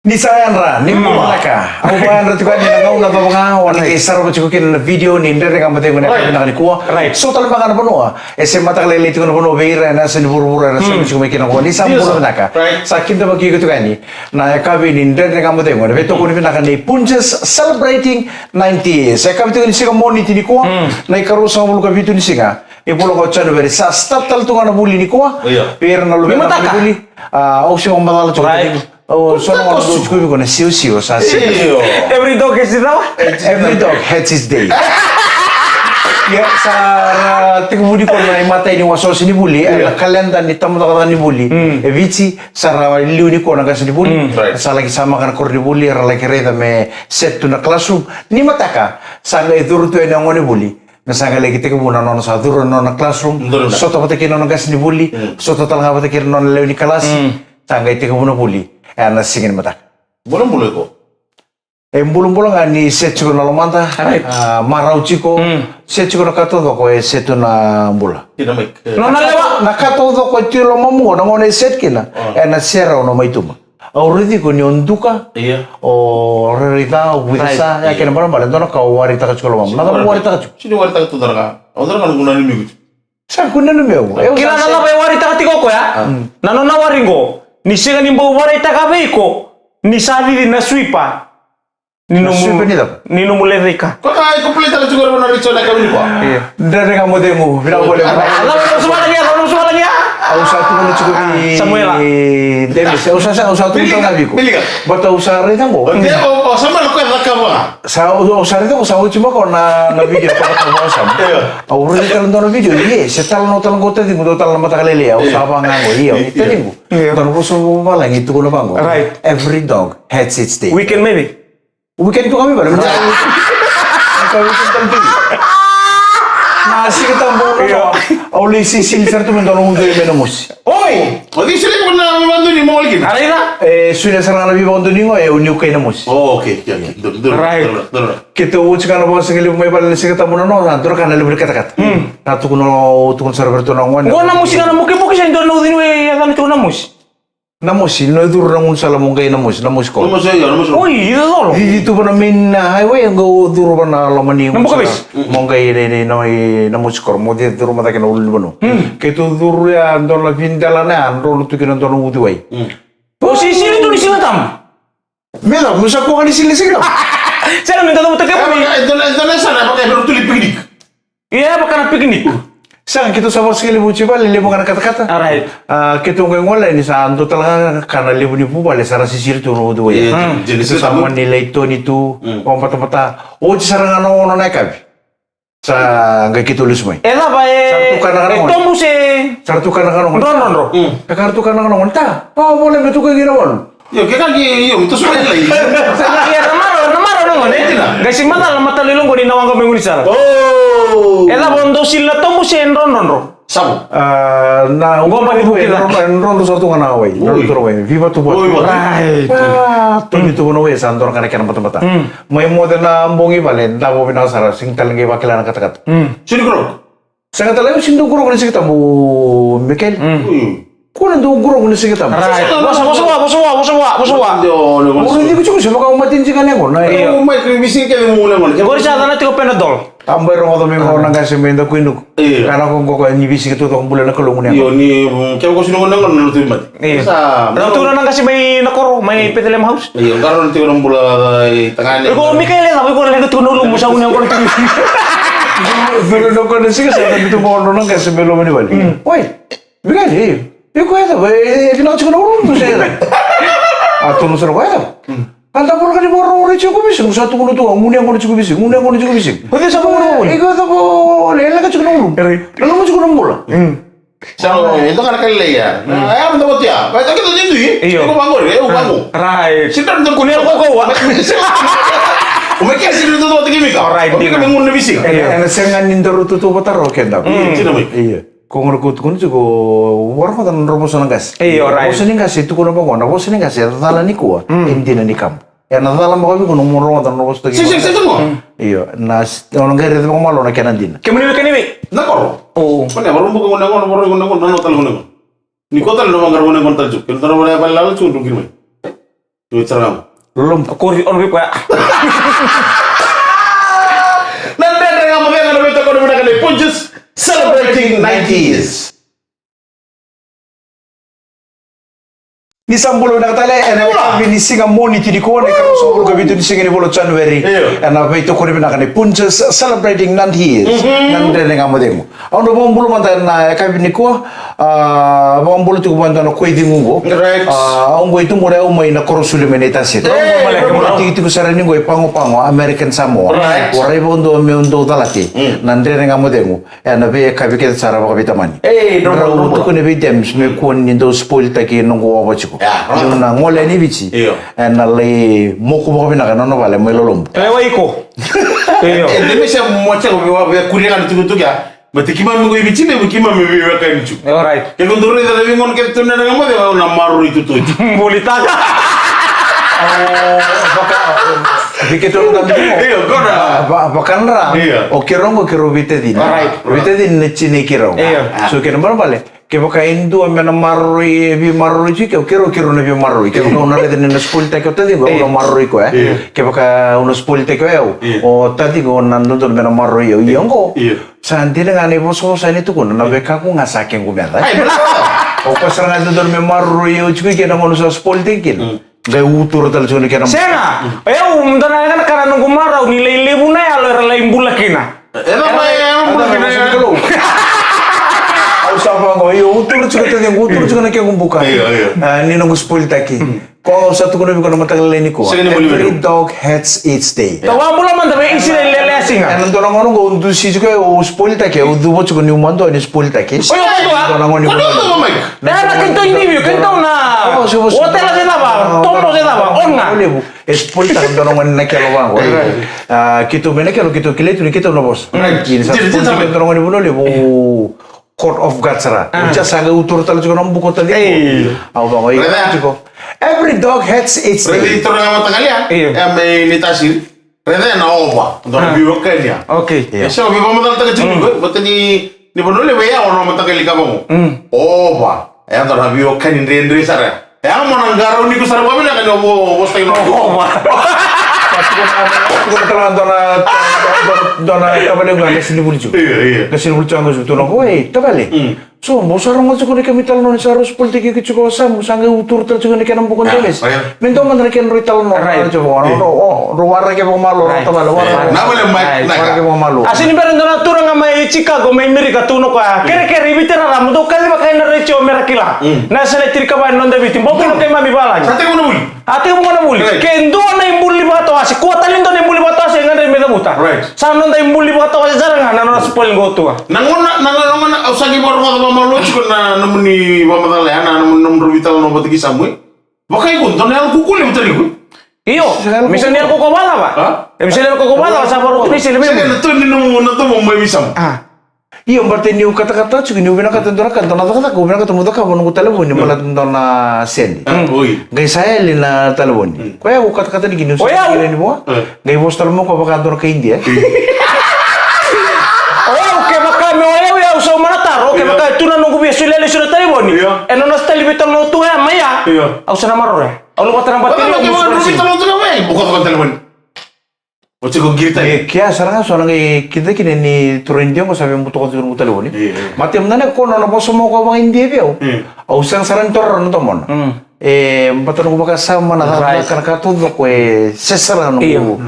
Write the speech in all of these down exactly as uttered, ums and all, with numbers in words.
Ni sa yadra, ni bula vinaka. Au vakayadra tiko yani na gauna cava ga o na qai sarava tiko kina na video ni Dredre Ga Mo Cegu ena yakavi vinaka nikua. Right. So tale mada ga na vanua e se mataka lailai tiko na vanua vei ira ena yasa ni vuravura era sarava tiko mai kina qo. Ni sa bula vinaka. Right. Sa kidavaki iko tiko yani na yakavi ni Dredre Ga Mo Cegu ena veitokoni vinaka ni Punjas celebrating ninety years. Yakavi tiko ni siga Moniti nikua, na ikaruasagavulu ka vitu ni siga ni vula ko January. Sa start tale tu ga na vuli nikua. Io. Vei ira na luvena ni vuli. A, au se macala tiko. Right. O so na gauna dou tiko vei iko na siosio sa sega. Io. Every dog has its hour. Every dog has its day. Ia, sa ra tekivu nikua na imatai ni wasewase ni vuli, e, na kaleda ni tabacakacaka ni vuli. E Viti, sa ra liu nikua na qase ni vuli. Right. Sa laki samaka na koronivuli, era laki raica me set tu na classroom. Ni mataka, sa qai curu tu yani na gonevuli. Me sa qai laki tekivu na nona sa curu na nona classroom. Sota vata kei na nona qase ni vuli. Sota tale ga vata kei na nona lewe ni kalasi. Sa qai tekivu na vuli ena siga ni mataka. Bula bula iko. E bulabula ga ni se tiko na lomada. Right. A, marau tiko. Se tiko na ka taucoko e se tu na bula. Kina mai. Nona lewa. Na ka taucoko e tu e lomamu qo na gauna e se kina. Ena serau na mai tuma. Au raici iko ni o duka. Io. O rairai ca, o vuica sa, ya kena balebale dua na ka o waraitaka tiko e lomamu. Na cava o waraitaka tiko? Sini waraitaka tu dua na ka. Au dua na ka na kuna ni miuti. Sa kune na meu. Kila na cava e waraitaka tiko o koya? Na nona wari qo. Ni sega ni bau waraitaka vei iko. Ni sa cici na sweeper. Ni nomu, sweeper ni cava? Ni nomu lecaika. Ko ka e complain tale tiko na Richard na kauni ko. Io. Dredre Ga Mo Cegu, vinaka vakalevu. A cava na suvala nia, cava na suvala nia? Au sa tukuna tiko vei Samuela. Davis, au sa, au sa tukuna tale ga vei iko. But au sa raica qo. O Samuela ko e cakava. Sa, au sa raica qo sa oti mai ko na, na video ko na ka vakasamu. Io. Au raica tale dua na video, io, se tale na tale qo taciqu, dua tale na mataka lailai, au sa vaqo, io, taciqu. Io. Dua na vosa vakavalagi tukuna vaqo. Right. Every dog has its day. Weekend maybe. Weekend tu ga mai vale. Right. Weekend tale tu. Na Siga Tabu, io, au lai sisili sara tu me dua na ucui mai Namosi. Oi! O cei solia vua na veivakadonui mo wali kina? A raica. E solia sara ga na veivakadonui qo, e o niu kai Namosi. Oh, okay, okay, okay. Donu, donu, right, donu, donu. Keitou oti ga na vakasigalevu mai vale na Siga Tabu na noa, sa dua na ka na levu ni katakata. Hmm. Sa tukuna, tukuna sara vei ratou na gone. Qo Namosi ga na Mukebuke se dua na ucui ni wai e yacana tiko Namosi. Namosi, ni o curu na gaunisala mo qai Namosi, Namosi koro. Namosi, io, Namosi. Oi, i cocolo. Cici tu vana main highway, qo o curu vana loma ni gaunisala. Namosi koro. Mo qai na, na, na, Namosi koro, mo cici curu mada kei na ulunivanua. Hmm. Keitou curu ya, dua na videla na ya, drodro tu kina dua na uciwai. Hmm. O sisili tu ni Siga Tabu. Me cava, mo sa kua ga ni sili ni Siga Tabu? Sega, me da cavuta kemuni. E, e, dua na, dua na yasana, e vaka e drodro tu li picnic. Ia, e vaka na picnic. Sega, keitou sa vakasigalevu oti vale, levu ga na katakata. Alright. A, keitou qai gole yani sa dua tale ga na ka na levu ni vuvale sa ra sisili tu na uciwai. Ia, hmm, keitou sa mani lai toni tu, vakabatabata. Oti sara ga na ono na yakavi. Sa qai keitou lesu mai. E cava e, sa ra tukana ga na gone. Sa ra tukana ga na gone. Sa ra tukana ga na gone. Drodrodro. Mm. E ka ra tukana ga na gone. Ta, o vole me tukai kina walu. Io, ke ka ki, io, me toso mai lai. Sa na, ia, na marau, na marau na gone. Qai si macala na mataloiloqoni na waqa mai gaunisala. Oh. E cava o dau sili na tobu se drodrodro. Savu. A, na qo mai vuki ca. Drodro sa tu ga na wai. Drodro tu na wai. Viva tu vatu. Right. A, tu ni tu na wai sa dua na ka na kena batabata. Mm. Mai moce na bogi vale, davo vinaka sara, sega tale qai vakila na katakata. Mm. Sini kuroko. Sega tale, au sini dau kuroko na Siga Tabu, Mikael. Mm. Kua ni dau kuroko na Siga Tabu. Right. Vosa, vosa vua, vosa vua, vosa vua, vosa vua. Au raici iko tiko se vaka au mate ni siga ne qo, na. Io. Au mai kri visi kece mo ne qo. Qori sa cana tiko Panadol. A bai rogoca mai qo na qase mai Dakuinuku. Io. Kana ko qo ko ni veisiga tu toko bula na Kalou gunu yaqona. Io, ni, mm, ke ko sinu gunu yaqona na tu mate. Io. Sa, na tu na qase mai na koro, mai Bethlehem House. Io, qaro na tiko na bula i tagane. Iko Mikaele, na iko na leqa tu na ulumu sa gunu yaqona tu. Curu na kona siga sa na bitu mo na qase mai loma ni vale. Mm. Oi. Vika ni, iko e cava, e, e vinaka tiko na ulumu se cava. A tukuna sara ko e cava. A da voleka ni vakarorogo tiko ko veisiga, sa tukuna tu, a gunu yaqona tiko veisiga, gunu yaqona tiko veisiga. O cei sa vakarorogo? Iko e cava, e leqa tiko na ulumu. Right. Na ulumu tiko na bula. Mm. Sa, e, e toka na Kalilaia. Mm. A, e, a, mada vatu ya. Vai, toka tu dui. Io. Iko vaqori, e, au vaqo. Right. Sida, sida. Kune ko ko wa. O mai ke sida tu vata kei Mika. Alright, o Mika me gunu na veisiga. Io. Ena sega ni daru tu vata ro keda. Mm. Sida mai. Io. Ko gona ko tukuna tiko, vakarorogo na nodra vosa na qase. Io, right. Vosa ni qase e tukuna vaqo, na vosa ni qase e cala nikua, e dina ni kaba. Ena cala makavi ko na mo rogoca na vosa toki. Sisi, sisi mo. Io, na s-, o na qai raica vakamalua na kena dina. Kemuni vei, kemuni vei. Na koro. O. Ko na vakarorogo ko na gona, vakarorogo ko na gona, na nona tale ko na gona. Ni ko tale na vakarorogo ko na gona tale tiko. Kena tale na vakarorogo ko na gona tale tiko. Io, tsara. Lom. Kori, ono vei koya. Na Dredre Ga Mo Cegu, na veitokoni vinaka ni Punjas, celebrating ninety years. Ni sa bula vinaka tale, ena yakavi ni siga Moniti nikua, na ikaruasagavulu ka vitu ni siga ni vula o January. Io. Ena veitokoni vinaka ni Punjas, celebrating ninety years. Mhm. Na Dredre Ga Mo Cegu. Au na vakabula mada ena yakavi nikua, a, vakabula tiko vua e dua na koi cegu qo. Right. A, au qo e tu qo, au mai na koro Sulu mai Naitasi. Hey, au qo mai na, no, koro, tikotiko sara ni qo e Pago Pago, American Samoa. Right. Au rai vakadua meu dau calati. Mm. Na Dredre Ga Mo Cegu. Ena veiyakavi kece sara vakaveitamani. Ei, drau, drau, drau. Tukuna vei James me kua ni dau spoiltaki noqu ova tiko. Ia, right. Niu na gole yani i Viti. Io. Ena lai moku vakavinaka na nona vale mai lolobu. E, wa iko. Io. E, de me se mo tiko vei, vei kuria ga na tukutuku ya. Baleta keimami qo i Viti, me keimami veiwekani tu. All right. Ke ko dau raica na veigauna kece tu na Dredre Ga Mo Cegu, au na maroroi tu tu. Bulitaka. Au, vaka, vei keitou na tani. Io, qo na. Va-, vakadra. Io. O keirau qo keirau veitacini. Alright. Veitacini na tinai keirau. Io. So kena balebale, kevaka e dua me na maroroi, e veimaroroi tiko, keirau, keirau na veimaroroi. Kevaka au na raica ni na spoiltaki o taciqu, au na maroroi koya. Io. Kevaka au na spoiltaki o yau, io, o taciqu na dodonu me na maroroi au. Io qo. Io. Sa dina ga na ivosavosa ni tukuna, na veika qo ga sa kequ meca. Ai, bravo. O koya sara ga e dodonu me maroroi au tiko i ke na gauna sa spoiltaki kina. Mm. Qai utura tale tiko na kena. Sega! O yau, dua na ka na noqu marau ni lai levu na yalo era lai bula kina. E cava e yalo bula kina? Au sa vaqo, io, utura tiko taciqu, utura tiko na kequ buka. Io, io. A, ni noqu spoiltaki. Mm. Ko au sa tukuna vei iko na mataka lailai nikua. Sega ni voli vei. Every dog has its day. Tou a bula mada vei Isireli lekaleka siga. Ena dua na gauna qo au dusi tiko, au spoiltaki, au cuva tiko niu madua ni spoiltaki. Oi, o madua? Dua na gauna ni madua. Madua, madua, Mike. E, na keitou ni view, keitou na. Oh, se, se. Otela se cava, tomo se cava, ona. Levu. E spoiltaka dua na gauna na kelo vaqo. Right. A, keitou mai na kelo, keitou kilai tu ni keitou na vosa. Right. Kina sa spoiltaka dua na gauna ni Vanua Levu. Caught off guard sara. Ah. Au sa qai utura tale tiko na buka o taciqu. Ei. Au vaqo, io, tiko. Every dog has its day. Raica tiko na mataqali ya. Io. E mai ni tasiri. Raica na ova. Dua na veiwekani ya. Okay. Io. E sa veivakamacalataka tiko ni, mm, baleta ni, ni Vanua Levu e yawa na mataqali ka vaqo. Mm. Ova. E dua na veiwekani dredre sara. E, au mo na qarauni iko sara vakavinaka ni o vo-, vosataki na ova. Tukuna tale ga dua na, dua na tavale qo, qasenivuli tiko. Io, io. Qasenivuli tiko qo, tukuna qo, ei, tavale. Mm. So, mo sa rogoca tiko na kemu italanoa ni sa rau spoiltaki iko tiko o Samu, sa qai utura tale tiko na kena buka o Delesi. Ah, io. Me dua mada na kena rau italanoa. Right. Rau, rau, rau waraki vakamalua, rau tavale, waraki. Right. Na vale mai, right, na ka. Waraki vakamalua. A, sega ni bera dua na turaga mai Chicago, mai Amerika, tukuna o koya. Mm. Kerekere, i Viti rara, mo dou kaci vakaina retio me ra kila. Mm. Na yasana e tinikava ni noda Viti, bau kila keimami valagi. Sa tekivu na vuli? A, tekivu ga na vuli. Right. Ke dua na ibuli vakatawase, kua tale ni dua na ibuli vakatawase, e gadrevi me cavuta. Right. Sa noda ibuli vakatawase sara ga na nona spoil qo tu ga. Na gauna, na gauna, na gauna, au sa qai vakarogoca vakamalua tiko na, nomuni vakamacala ya, na, nomu, nomudrau veitalanoa vata kei Samu. Vaka iko, dua na yalo kaukaua levu tale iko. Io, mi sa ni yalo kaukaua vacava? A? E mi sa ni yalo kaukaua vacava, sa vakarau tu na isele vei. Sega, na toni nomu, na domo mai vei Samu. A. Io, baleta niu katakata tiko, niu vinakata dua na ka, dua na cakacaka, au vinakata meu cakava noqu talevoni, mm, baleta dua na sede. A, oi. Qai sa yali na talevoni. Mm. Koya au katakata ni kina, niu sa yali ni vua. Mm. Qai vosa tale mai o koya vaka dua na kai Idia. Mm. O yau, kevaka me o yau, yau sauma na taro, kevaka e tu na noqu via solia lesu na talevoni. Io. E nona sa tali veitalanoa tu ya, mai ya. Io. Au sa na maroroya. Au luvata na bateri, au musu na sini. Veitalanoa tu ya, mai, buka vaka talevoni. O tiko qiri tale. E, kea sara ga so na qai kida kina ni turaga Idia qo sa via butako tiko noqu talevoni. Io, io. Mate mada na ko nona vosa mai o koya vaka Idia vei au. Io. Au sega sara ni taura na domona. Mm. E, baleta noqu vakasama na cakacaka, right, na ka taucoko e sesara noqu. Io.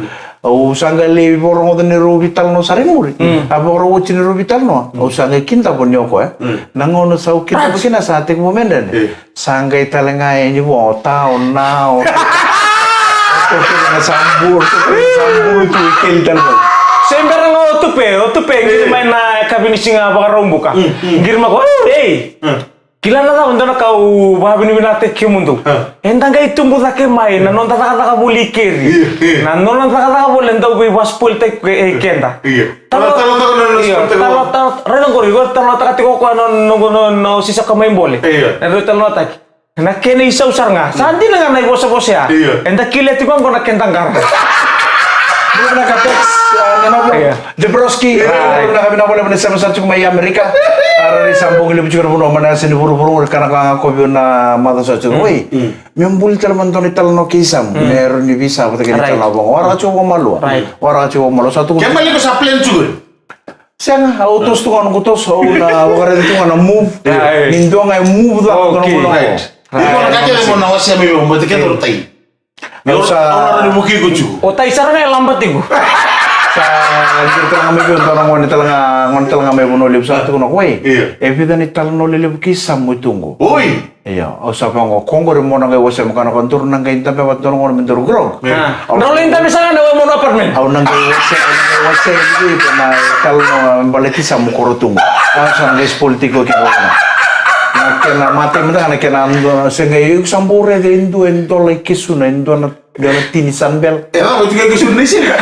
Au sa qai lai vakarogoca ni rau veitalanoa sara i muri. Mm. A vakarau oti ni rau veitalanoa. Mm. Au sa qai kidava ni o koya. Mm. Na gauna sa au kidava kina sa tekivu me dredre. Io. Sa qai tale ga yani vua o ta, o na, o. O tokena sa buru, tokena sa buru tu i keli tale ga. Se bera ga o Tupe, o Tupe, qiri mai na yakavi ni siga Vakaraubuka. Mm, mm. Qiri mai ko, ei! Mm. Kila na cava, dua na ka au vakavinavinakataki kemudou. Ah. Eda qai tubu cake mai, na noda cakacaka voli i keri. Io, io. Na nona cakacaka voli, e dau veivaspoiltaki e keda. Io. Talo, talo, talo, talo, io, talo, talo, talo, raica qori, qori talo taka tiko o koya na, na, na, na, o Sisaka mai Bole. Io. Na rau talo taki. Na kena isau sara ga. Sa dina ga na ivosavosa ya. Io. Eda kilia tiko qo na keda qara. Vinaka Pex, ah, na navo. Io. Dabrowski, vinaka, vinaka vakalevu ni sema sa tiko mai Amerika. Ah, rairai sa bogi levu tiko na vanua mai na yasa ni vuravura, qori kana ka ga kovi na maca sa tiko. Oi, me buli tale mada na italanoa kei Samu. Me rawa ni visa vata kei na italanoa vou. Waraka tiko vakamalua. Waraka tiko vakamalua. Sa tukuna. Kemali ko sa plan tiko. Sega, au toso tu ga noqu toso, au na vakaraica tu ga na move. Ni dua ga e move cake tu ga na vanua. Iko na ka kece mo na wasea mai vei au, baleta kece o Tai. Au sa, au na rawa ni vuki iko tiko. O Tai sara ga e laba tiko. Sa qiri tale ga mai vei au dua na gone tale ga, gone tale ga mai Vanua Levu sa tukuna, oi. Io. E vica na italanoa lelevu kei Samu e tu qo. Oi. Io, au sa vaqo, ko qori mo na qai wasea, mo kana ko duru na qai dabe vata dua na gone me duru grog. Drau lai dabe sara ga na wai mo na apartment. Au na qai wasea, wasea vei iko na italanoa me baleti Samu koro tu qo. Au sa na qai spoil tiko kina. Na kena matai mada ga na kena dua, se qai iko sa bau raica e dua e dola i kesuna, e dua na Dua na tini sunbelt. E, va, o tiko e kesuna na isina.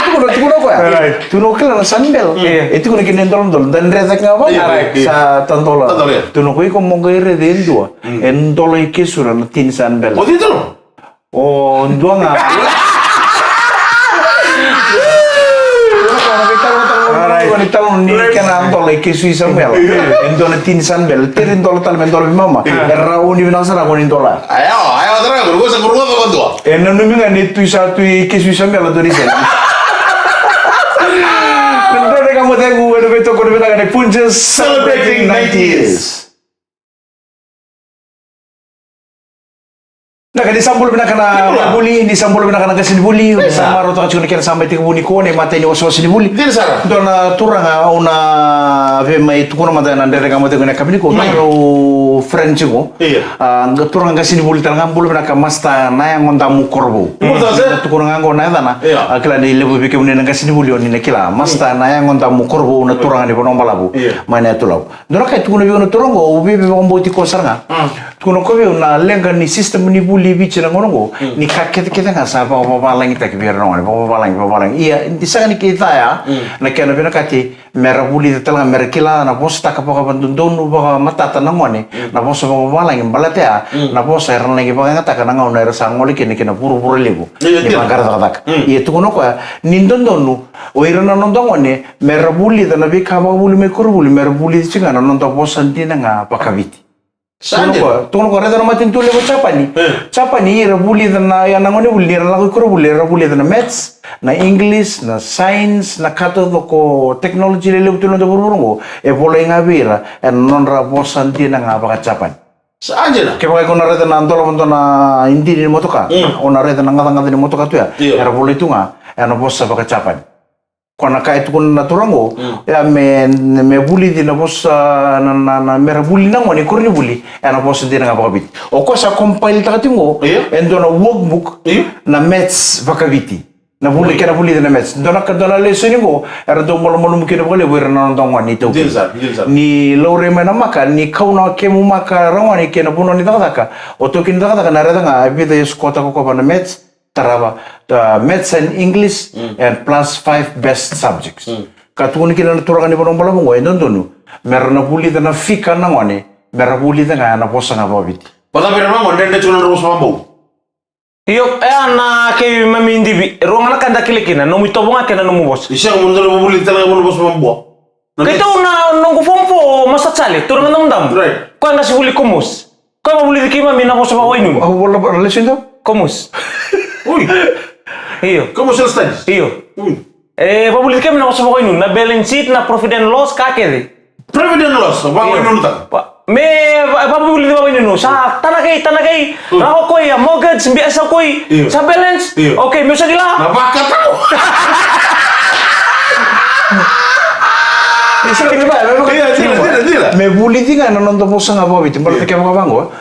Tukuna, tukuna o koya. Right. Tukuna o kila na sunbelt. Mm. E tukuna kina e dola, dola. Da dre cake ga vaka. Right. Sa tadola. Tadola, yeah. Tukuna o koya iko mo qai raica e dua. Mm. E dola i kesuna na tini sunbelt. O tiko? O dua ga. Right. Ni kena dola i kesu i Samuela. Yeah. E dua na tini sunbelt. Tiri dola tale me dola vei mama. Yeah. E rawa ni vinaka sara ko ni dola. Aya, aya, tara, ko sa ko ko ko dua. E nanumi ga ni tu sa tu i kesu i Samuela dua ni sena. Dredre Ga Mo Cegu, ena veitokoni vinaka ni Punjas celebrating ninety years. Na ka ni sa bula vinaka na vuli, ni sa bula vinaka na qasenivuli, ni sa marautaka tiko na kena sa mai tekivu nikua na imatai ni wasewase ni vuli. Dina sara. Dua na turaga au na via mai tukuna mada ena Dredre Ga Mo Cegu ena yakavi nikua, dua na friend tiko. Io. A, turaga qasenivuli tale ga, bula vinaka Master Nayagodamu Korovou. Bula vinaka. Na tukuna ga qo na yacana. Io. A, kila ni levu vei kemuni na qasenivuli o ni na kila. Master Nayagodamu Korovou, na turaga ni Vanua Balavu. Io. Mai na Yatu Lau. Dua na ka e tukuna vei au na turaga qo, au via vakabauti koya sara ga. Mm. Tukuna o koya vei au na leqa ni system ni vuli e Viti na gauna qo, ni ka kecekece ga sa vakavavalagitaki vei ira na gone, vakavalagi, vakavalagi. Ia, ni sega ni kei ca ya, na kena vinakati, mera vulica tale ga, mera kila na vosataka vakavadodonu, vakamatata na gone, na vosa vakavalagi, baleta ya, na vosa era na laki vakayagataka na gauna era sa gole kina ki na vuravura levu. Io, ni dina. Vaqara cakacaka. Mm. Ia tukuna o koya, ni dodonu, o ira na noda gone, mera vulica na veika vakavuli mai koronivuli, mera vulica tiko ga na noda vosa dina ga vakaviti. Sa dina. Tukuna o koya, tukuna o koya, raica na matanitu levu o Japani. E. Japani, ira vulica na, ya na gonevuli, ni ra lako i koronivuli, era vulica na maths, na English, na science, na ka taucoko technology lelevu tu e noda vuravura qo, e volai ga vei ira ena nodra vosa dina ga vaka-Japani. Sa dina. Kevaka iko na raica na dola vodo na idini ni motoka, mm, o na raica na gacagaca ni motoka tu ya. Io. Era volai tu ga ena vosa vaka-Japani. Ko na ka e tukuna na turaga qo, mm, ya me, me vulici na vosa, na, na, na, mera vuli na gone i koronivuli ena vosa dina ga vakaviti. O koya sa compile-taka tiko qo, io, e dua na workbook, io, na maths vakaviti. Na vuli, oi, kena vulici na maths. Dua na ka, dua na lesoni qo era dau malumalumu kina vakalevu ira na noda gone iTaukei. Dina sara, dina sara. Ni laurai mai na maka, ni kau na kemu maka ragone kei na vanua ni cakacaka. O taukei ni cakacaka na raica ga e vica e score-taka o koya va na maths, tarava, uh, maths and English, mm, and plus five best subjects. Mm. Ka tukuna kina na turaga ni Vanua Balavu qo, e dodonu mera na vulica na fika na gone, mera vulica ga ena vosa ga vakaviti. Vacava ira na gone, dredre tiko na nodra vosa vakabau. Io, e a na keimami divi, e rua ga na ka da kila kina, nomu itovo ga kei na nomu vosa. Ni sega mo dou na vuli tale ga mo na vosa vakabua. Keitou na noqu form four, Master Charlie, turaga Damudamu. Right. Koya qasenivuli Komosi. Koya vavulici keimami na vosa vakawainunu. Au vola, vola, listen to. Komosi. Ui. Io. Komosi Elstad. Io. Ui. E vavulici keimami na vosa vakawainunu, na balance sheet, na profit and loss, ka kece. Profit and loss, vakawainunu taka. Io. Va-, me va-, vavulici vakawainunu. Sa tanakei, tanakei. Mm. Ra o koya, mortgage, biasa koi. Io. Sa balance. Io. Okay, meu sa kila. Na vakatau. Ni sa kila, me, me, io, dina, dina, dina. Me vulici ga na noda vosa ga vakaviti. Baleta, io, kevaka vaqo.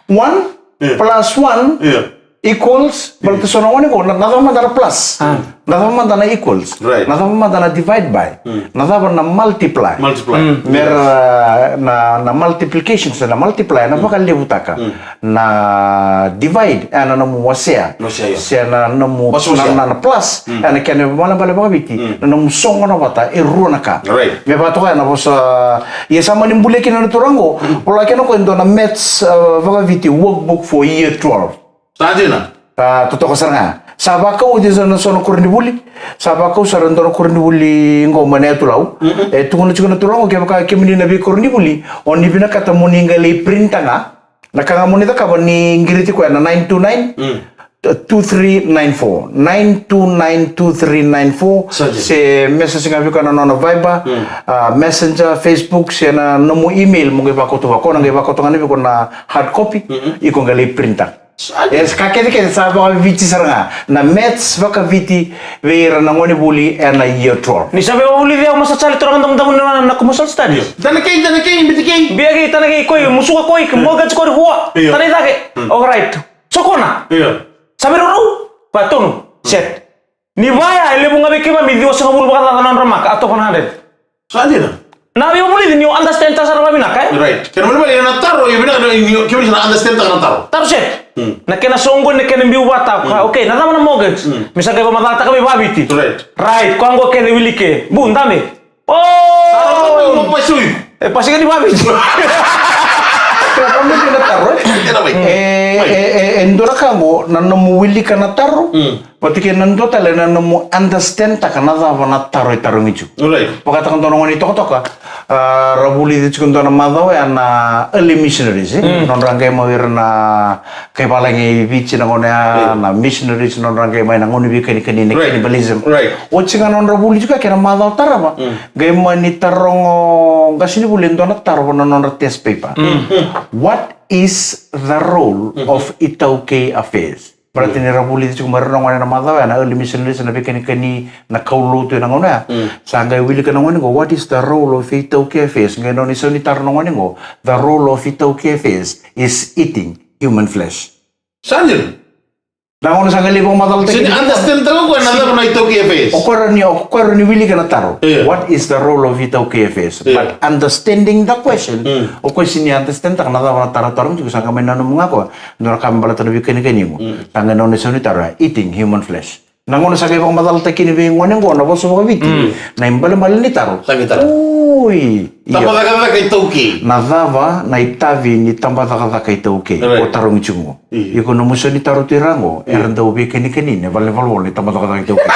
One, io, plus one, io, equals, baleta so na gone qo, na, na cava mada na plus? Ah. Na cava mada na equals? Right. Na cava mada na divide by? Mm. Na cava na multiply? Multiply. Mm. Mera, na, na multiplication, se na multiply, na, mm, vakalevutaka. Mm. Na divide, e na nomu wasea. Wasea, io. Se na nomu, wasea, wasea, na, na, na plus, mm, e na kena ibalebale vakaviti, mm, na nomu soqona vata e rua na ka. Right. Me vakatoka ena vosa, ia sa mani bulia kina na turaga qo, mm, vola kina o koya e dua na maths, uh, vakaviti workbook for year twelve. Sa dina. Ka totoka sara ga. Sa vakau oti sara na so na koronivuli. Sa vakau sara e dua na koronivuli qo mai na yatu Lau. E tukuna tiko na turaga qo, kevaka kemuni na veikoronivuli, o ni vinakata mo ni qai lai printa ga, na ka ga mo ni cakava ni qiriti koya na nine two nine, two three nine four, nine two nine two three nine four. Se message ga vei koya na nona Viber, Messenger, Facebook, se na nomu email, mo qai vakauta vaka, o na qai vakauta ga vei koya na hard copy, iko qai lai printa. E sa ka kecekece sa vakaviti sara ga na maths vakaviti vei ira na gonevuli ena year twelve. Ni sa vei wavulici au masa sali tora ga damudamu na commercial studies. Tana kei, tana kei, biti kei. Bia kei, tana kei, koi, musuka koi, ke moga tiko ri hua. Tana i cake. Alright. Sokona. Sa vei rorou. Vatonu. Set. Ni vaya e levu ga vei keimami ciwasagavulu vakacaca na nodra maka, a toka na hundred. Sa dina. Na veiwavulici ni o understand taka sara vavinaka, e? Right. Kena malimali ena taro, e vinaka ni o kemuni sa na understand taka na taro. Taro set. Na kena soqoni, na kena biu vata, ka, okay, na cava na mortgage? Me sa qai vakamacalataka vei vaviti. Right. Right, ko a qo kece wili ke. Bu, dabe. O! Taro, taro, taro, taro. E pasika ni vaviti. Kena malimali na taro, e? Kena mai. E, e, e, e dua na ka qo, na nomu wilika na taro. Vata kei na dua tale na nomu understand taka na cava na taro e tarogi tu. Alright. Vakataka dua na gone itokatoka, a, ra vulici tiko dua na macawa ya na early missionaries, e? Nodra qai mai ira na kai valagi e Viti na gauna ya, na missionaries, nodra qai mai na gauna veikanikani, na cannibalism. Right. Oti ga nodra vuli tiko ya kei na macawa tarava. Qai mani tarogo qasenivuli e dua na taro va na nodra test paper. What is the role of iTaukei Affairs? Baleta ni ra vulici tiko mai ira na gone na macawa ya na early missionaries, na veikanikani, na kaulotu ena gauna ya. Sa qai wilika na gone qo, what is the role of iTaukei Affairs? Qai nona isau ni taro na gone qo, the role of iTaukei Affairs is eating human flesh. Sa dina. Na gone sa qai lai vakamacalataki. Sa ni understand taka o koya na cava na iTaukei Affairs. O koya ni, o koya ni wilika na taro. What is the role of iTaukei Affairs? But understanding the question, o koya sa ni understand taka na cava na taro tarogi tiko, sa qai mai nanuma ga o koya. Dua na ka me baleta na veikanikani qo. Sa qai nona isau ni taro ya, eating human flesh. Na gauna sa qai vakamacalataki kina vei gone qo na vosa vakaviti, na ibalebale ni taro. Sa qai taro. Oi, io. Tabacakacaka iTaukei. Na cava na itavi ni tabacakacaka iTaukei? Right. O tarogi tiko qo. Iko nomu isau ni taro tu ira qo, era dau veikanikani ena vale ni valenivolavola ni tabacakacaka iTaukei.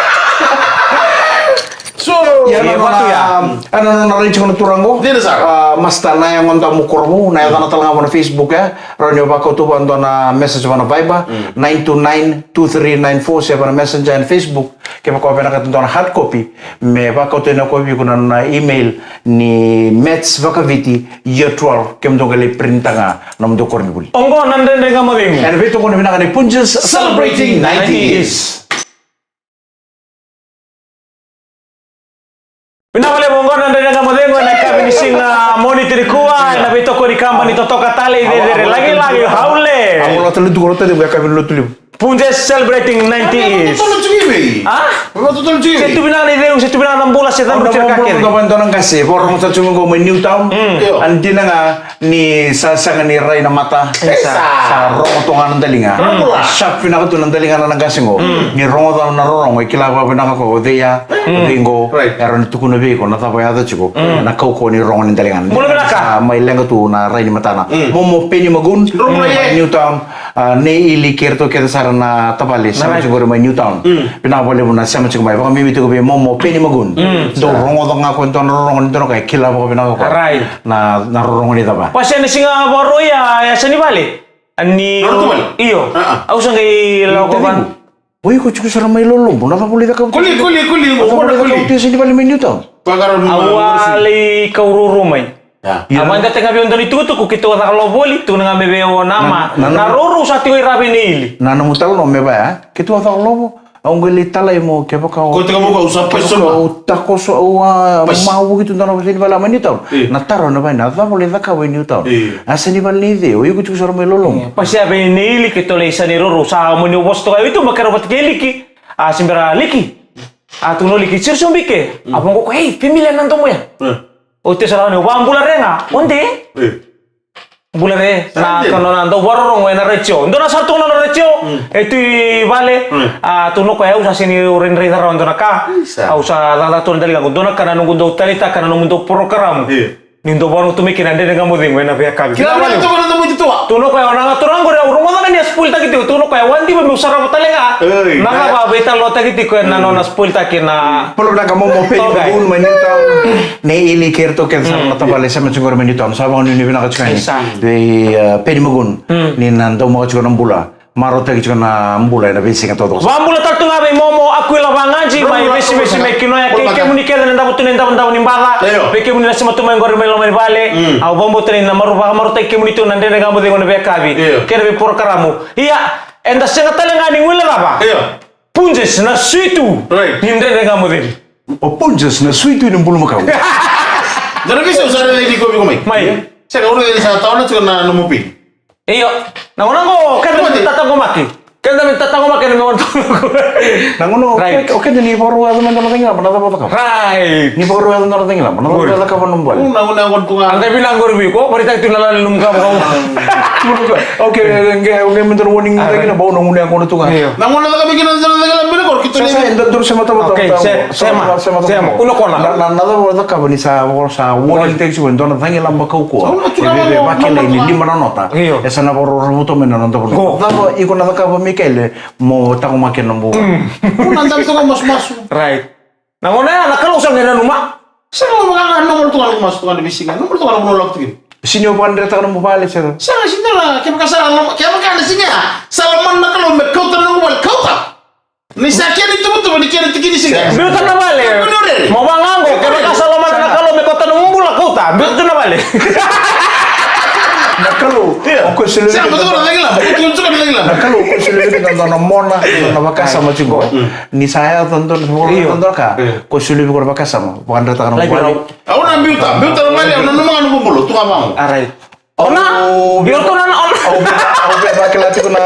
So, ia, na nona, a, na nona rai tiko na turaga qo. Dina sara. A, Master, na Yagoda Mukuravou, na yacana tale ga vua na Facebook, e. Rawa ni o vakauta vua e dua na message vua na Viber, nine two nine two three nine four, se vua na Messenger and Facebook. Kevaka o vinakata e dua na hard copy, me vakauta yani o koya vei iko na nona email ni maths vakaviti year twelve, kemudou qai lai printa ga na nomudou koronivuli. Oqo na Dredre Ga Mo Cegu. Ena veitokoni vinaka ni Punjas celebrating ninety years. Vinaka vakalevu, oqo na Dredre Ga Mo Cegu ena yakavi ni siga Moniti nikua, ena veitokoni kabani totoka tale i Cecere Lagilagi, Haule. Au lotu levu, au lotu levu, yakavi ni Lotulevu. Punjas celebrating ninety years. Totolo tiko i vei? A? Totolo tiko i vei? Se tu vinaka na icegu, se tu vinaka na bula, se cabe tu na ka kece. Dua na qase, vakarorogo sara tiko qo mai Newtown. Io. A dina ga ni sa sega ni rai na mata. Sa rogo toka ga na daliga. Sharp vinaka tu na daliga na qase qo. Ni rogoca na rorogo, e kila vakavinaka o koya o cei ya, o cei qo. Right. E rawa ni tukuna vei iko na cava e yaco tiko. Na kaukauwa ni rogo ni daliga. Bula vinaka. Sa mai leqa tu na rai ni matana. Momo Penny Magoon, mai Newtown. A, nei Ili kei iratou kece sara na tavale, sema tiko qori mai Newtown. Vinaka vakalevu na sema tiko mai, vakabibi tiko vei Momo Penny Magoon. Dou rogoca ga o koya e dua na rorogo ni dua na ka e kila vakavinaka o koya. Right. Na, na rorogo ni cava. Pasua na siga Vakarauwai, a, yasa ni vale. Ani, io. Au sa qai lako vata. O iko tiko sara mai Lolobu, na cava o lai cakava? Koli, koli, koli, na cava o lai cakava tu yasa ni vale mai Newtown? Au a lai kau rourou mai. Ia. A vakayagataka ga vei au e dua na itukutuku, keitou a caka lavo voli, tukuna ga mai vei au o Nama. Na, na, na rourou sa tiko i Rave nei Ili. Na nomu talanoa me vaya, keitou a caka lavo, au qai lai talai mo kevaka o. Ko tiko mo ko au sa pasi soma. Au takoso, au a mavuki tu dua na yasa ni vale mai Newtown. Io. Na taro na vaya, na cava o lai cakava i Newtown? Io. A yasa ni vale nei cei, o iko tiko sara mai Lolobu. Io. Pasi a vei nei Ili, keitou lai yasa ni rourou, sa mani au vosa toka, io, tu ma keirau vata kei Liki. A se bera Liki. A tukuna o Liki, siro sobu i ke. A vaqo ko, ei, familiar na domo ya. Oti sara ni, o va Bula Re ga, o de? Bula Re, na ka nona dau vakarorogo ena retio. Dua na sara tu nona retio, e tu i vale, a tukuna o koya, au sa sega ni raica rawa dua na ka. Au sa cakacaka tu na daliga qo, dua na ka na noqu dau taleitaka na nomudou porokaramu. Ni dou vakarorogo tu mai kina Dredre Ga Mo Cegu ena veiyakavi. Kila vale tu na domo tu. Tukuna o koya, o na ga turaga qori, au rogoca ga ni a spoiltaki tiko. Tukuna o koya, au a diva meu sarava tale ga. Ei, na cava a veitalanoataki tiko ena nona spoiltaki na. Polo vinaka mo mo Peni Magun mai Newtown. Nei Ili kei ratou kece sa na tavale sema tiko qori mai Newtown. Sa vakanuinui vinaka tiko yani. Vei, e, Peni Magun. Ni na daumaka tiko na bula. Marautaki tiko na bula ena veisiga taucoko. Vakabula tale tu ga vei Momo Akuila Vagaji mai Vesivesi mai Kinoya, kei kemuni kece na davo tu na idavodavo ni baca. Io. Vei kemuni na sema tu mai qori mai loma ni vale. Au vakabauta ni na maru vakamarautaki kemuni tu na Dredre Ga Mo Cegu ena veiyakavi. Io. Kei na veiporokaramu. Ia, eda sega tale ga ni guilecava. Io. Punjas na sui tu. Right. Ni Dredre Ga Mo Cegu. O Punjas na sui tu ni bulumakau. Dua na veisau sa raica ni kovi ko mai. Mai. Sega, au raica ni sa tawana tiko na nomu Peni. Io, na gauna qo, keda me tataqomaki. Keda me tataqomaki na gauna qo. Na gauna qo, right. O keda ni vakarau yaco me dua na cagilaba, na cava o cakava? Right. Ni vakarau yaco me dua na cagilaba, na cava o cakava na nomu vale? Na gauna qo tu ga. A qai vinaka qori vei iko, vakaraitaki tu na lala ni nomu ka vakau. Okay, okay, okay, me dua na warning na cagilaba, na gauna qo tu ga. Io. Na gauna caka me kina na cagilaba, me na qori, keitou sa, sa, eda duru sema taucoko. Okay, sema, sema, sema. Una kona. Na, na, na cava o cakava ni sa, sa warning tiko, dua na cagilaba kaukauwa. Sa una tu ga. E vei, vei, vakilai ni lima na nota. Io. E sa na vakarau ravuta mai na noda vanua. Ko. Cava iko na cakava, Mikaele, mo taqomaki na nomu bula? Mm. Au na dabe toka masumasu. Right. Na gauna ya na Kalou sa qai nanuma. Sa na gauna ga normal tu ga na masu tu ga na veisiga. Normal tu ga na nomu lako tu kina. Sini o vakadretaka nomu vale se? Sa sini tu na, kevaka sa loma, kevaka na siga ya sa lomana na Kalou me kauta na nomu vale, kauta. Ni sa kena ituvatuva, ni kena tiki ni siga. Biuta na vale. Mo vaqo, kevaka sa lomana na Kalou me kauta na nomu bula, kauta. Biuta tu na vale. Na Kalou, io, o koya sa lewena. Sa, mo tukuna na cagilaba, mo tukuna na cagilaba. Na Kalou, o koya sa lewena na nona mona, na vakasama tiko. Mm. Ni sa yaco dua na, io, dua na ka, io, o koya sa lewena na vakasama. Vakadretaka na vale. Au na biuta, biuta na vale, au nanuma ga na noqu bula, tu ga vaqo. All right. Ona, o via, o na, ona. Au via, au via vakila tiko na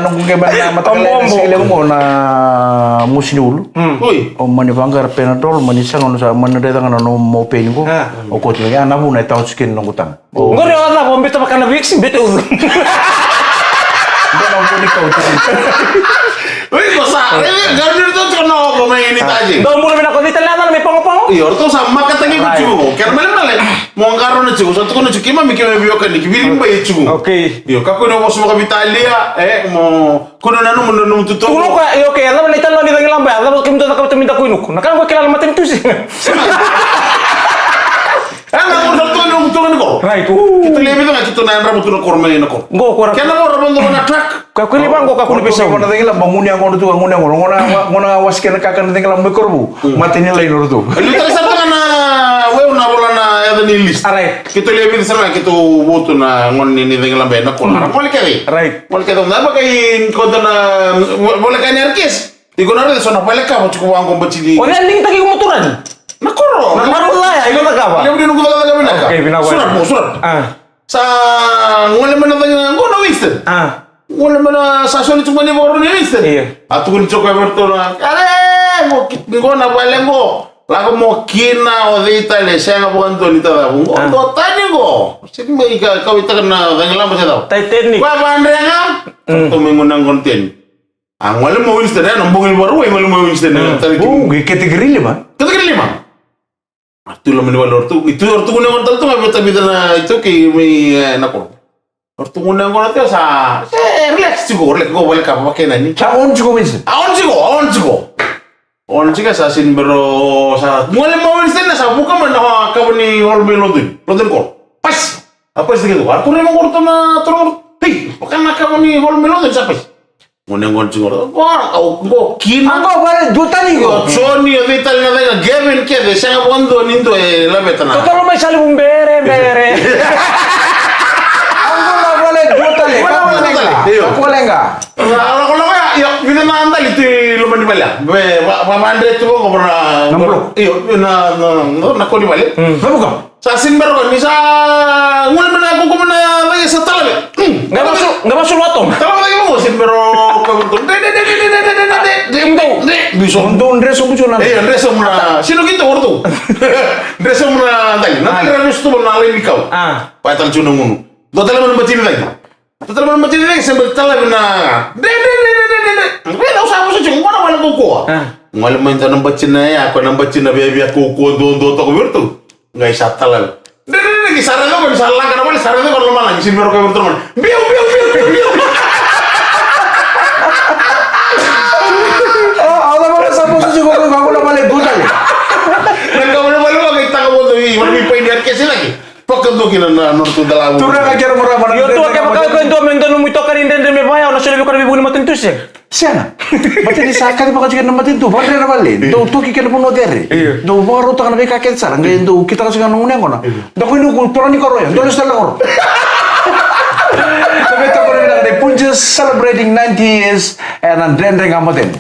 noqu game na mataqali na siga levu qo na mosi ni ulu. Mm. Oi. O mani vaqara Panadol, mani sega, o na sa mani raica ga na nomu Peni qo. Ah. O koti ga na vuna e tawa tiko kina noqu taga. O. Qori o cava, o biuta vaka na Vicks, biuta ucu. Dua na vuni kau tiko. Oi, ko sa, e, qori ni ratou tiko na oko mai ni taji. Dou bula vinaka, o cei tale na yacana mai Pago Pago? Io, ratou sa makataki iko tiko. Kena malemale. Mo qarauna tiko, sa tukuna tiko, keimami, keimami veiwekani, keimami viribai tiko. Okay. Io, kakua ni o vosa vakaveitalia, e, mo, kua ni nanuma na nomu itukutuku. Tukuna o koya, e, okay, a cava na italanoa ni cagilaba ya, a cava kemudou cakava tu mai Dakuinuku? Na ka qo e kila na matanitusi. E, na, mo sa tukuna na nomu tuka ni koro. Right. Keitou lewe vica ga keitou na yadrava tu na koro mai na koro. Qo koro. Kena mo ra vodo na truck. Kakua ni vaqo, kakua ni veisau. Gone cagilaba, gone yaqona tu ga, gone yaqona. Gone, gone wasika na kakana cagilaba mai Korovou. Mm. Matai ni laini o ratou. Liu tale sara tu ga na, weu na vola na yaca ni list. All right. Keitou lewe vica sara ga keitou votu na gone ni cagilaba ena koro. Mm. Gole kece. Right. Gole kece. Na vaka i koto na, voleka ni R K S. Iko na raica so na vale kava tiko vaqo bati ni. O cei a digitaki iko mo turaga? Na koro. Na koro ya, iko cakava. Levu ni noqu cakacaka vinaka. Okay, vinaka. Sura mo, sura. Ah. Sa gole mai na cagi qo na Winston. Ah. Gole mai na sa soli tu mai ni vakarau ni Winston. Io. A tukuni tiko vei ratou na, are, qo ki-, qo na vale qo. Lako mo kina o cei tale, sega vakadua ni tacavu. Qo, ah, dua tani qo. Sega ni mai ka, kauaitaka na cagilaba se cava. Titanic. Koya vakadrega. Mm. Ratou mai gone qo na teni. A gole mai o Winston, e, na bogi ni Vakarauwai, gole mai o Winston, e, mm, tale tu. O, qai category lima? Category lima. A tu loma ni vale o ratou, i tu o ratou gone qo na tale tu ga, veta, veta na iTaukei mai, e, na koro. O ratou gone qo na tale sa, e, relax tiko, relax tiko, vale ka, vaka kena ni. Sa on tiko Winston? A on tiko, a on tiko. On tiko sa sini bero sa, gole mai o Winston sa vuka mai na kava ni hall mai lotu ni, lotu ni koro. Pas. A pasi tiko, a turaga qo ratou na turaga. Hei, vaka na kava ni hall mai lotu ni sa pasi. Gone qo tiko qo, qo, qo kina. A qo vale dua tani qo. Qo Joni, o cei tale na cagi, Gavin kece, sega vakadua ni dua e laveta na. Totolo mai sa levu bere, bere. A qo na vale dua tale, vale dua tale. Io. Kolega. Lakolako ya, io, vica na dali tu i loma ni vale ya. Me, va, va, vadre tu qo, va na. Na block. Io, na, na, na, na koni vale. Mm. Sa sini bero ni sa gole mai na kuku mai na vei sa talavi. Qai vasu, qai vasu loto. Talavi qai vasu sini bero ka vuto. De, de, de. Biso. Ndon dreso mucho na. E, dreso muna. Sino kito orto. Dreso muna dai. Na dai dreso tu na lai ni kau. Ah. Pa tal chuna ngunu. Do talavi na batini dai. Tatala mai na matini cake, se bera talavi na. De, de, de. Vei au sa vosa tiko, gona vale kaukaua. Ah. Gole mai dua na batina ya, ko na batina viavia kaukaua, dua, dua toka vei ratou. Qai sa talavi. De, de, Sa raica ko ni sa laga na vale, sa raica ko na lomalagi, sini mero ko e vurutana male. Biu, biu, biu, biu, biu. O, o da vale sa moso si ko ko ko na vale gutale. Na ka vale vale vaka i taka moto i, vale mi pai ni arke sinaki. Paka doki na na no tu dala. Turaga kero mora mana. Io tu ke vaka ko ndo me ndo no muito kari ndende me vai, o na sole viko na vivuni matani tu se. Sega. Matani sa kati vaka tiko na matani tu, vaka na vale. Dou toki kena vanua cere. Dou vakarautaka na veika kece sara, qai dou kitaka tiko na gunu yaqona. Dou ko inu ku tora ni koro ya, dou lesu tale na koro. Na veitako ni vinaka nei Punjas celebrating ninety years, ena Dredre Ga Mo Cegu.